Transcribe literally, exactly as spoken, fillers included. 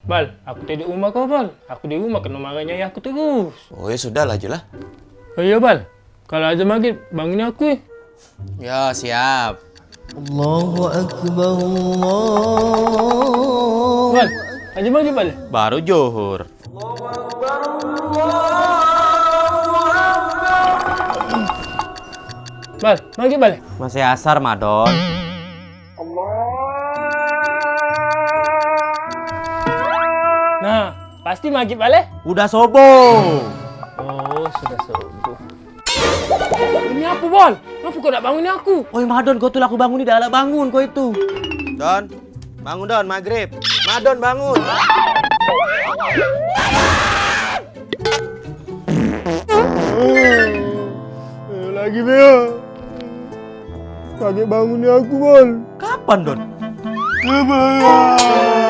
Bal, aku tadi di rumah kau, Bal. Aku di rumah kena marah nyai aku terus. Oh, ya sudah lah, Jul lah. Oh iya, Bal. Kalau azan maghrib, bangunin aku, eh. Ya, siap. Allahu Akbar, Allah. Bal, azan maghrib, Bal. Baru johor. Bal, maghrib, Bal. Masih asar, Madon. Nah, pasti maghrib, Bal, eh? Udah sobo. Oh, sudah sobo. Ini apa, Bal? Kenapa kau nak bangunin aku? Oi, Madon, kau tu lah aku bangun ni, dah lah bangun kau itu. Don, bangun, Don, maghrib. Madon, bangun. Ayo lagi, Bel. Kagek bangun ni aku, Bal. Kapan, Don? Kapan?